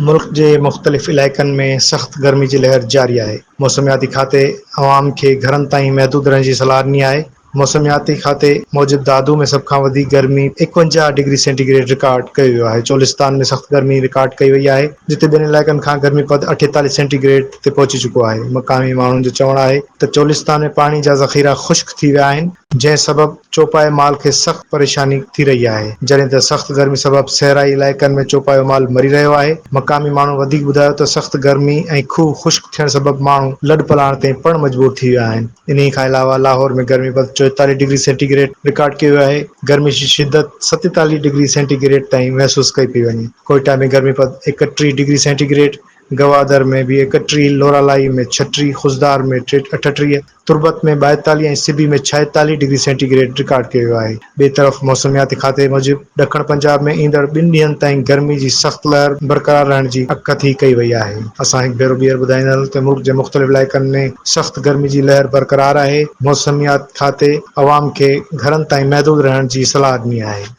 ملڪ جي مختلف علائقن ۾ سخت گرمي جي لهر جاري آهي، موسمياتي کاتي عوام کي گهرن تائين محدود رهڻ جي صلاح ڏني آهي، موسمياتي کاتي موجب دادو ۾ سڀ کان وڌيڪ گرمي 51 ڊگري سينٽي گريڊ رڪارڊ ڪيو ويو آهي، چولستان ۾ سخت گرمي رڪارڊ ڪئي وئي آهي، جتي ٻين علائقن کان گرمي پد 48 سينٽي گريڊ تي پهچي چڪو آهي، مقامي ماڻهن جو چوڻ آهي ته چولستان ۾ پاڻي جا ذخيرا خشڪ ٿي ويا آهن، جنهن سبب چوپائي مال کي سخت پريشاني ٿي رهي آهي، جڏهن ته سخت گرمي سبب صحرائي علائقن ۾ چوپايو مال مري رهيو آهي، مقامي ماڻهن وڌيڪ ٻڌايو ته سخت گرمي ۽ کوهه خشڪ ٿيڻ سبب ماڻهو لڏپلاڻ تي پڻ مجبور ٿي ويا آهن، انهي کان علاوه لاهور ۾ گرمي پد 44 ڊگري سينٽي گريڊ رڪارڊ ڪيو ويو آهي، گرمي جي شدت 47 ڊگري سينٽي گريڊ تائين محسوس ڪئي پئي وڃي، ڪوئيٽا ۾ گرمي پد 31 ڊگري سينٽي گريڊ، گوادر ۾ به 31، لورالائي ۾ 36، خضدار ۾ 38، تربت ۾ 42 ۽ سبي ۾ 46 ڊگري سينٽي گريڊ رڪارڊ ڪيو ويو آهي. ٻئي طرف موسمياتي کاتي موجب ڏکڻ پنجاب ۾ ايندڙ ٻن ڏينهن تائين گرمي جي سخت لهر برقرار رهڻ جي اڳڪٿي ڪئي وئي آهي. اسان هڪ ڀيرو ٻيهر ٻڌائيندا هلون ته ملڪ جي مختلف علائقن ۾ سخت گرمي جي لهر برقرار آهي، موسميات کاتي عوام کي گهرن تائين محدود رهڻ جي صلاح ڏني آهي.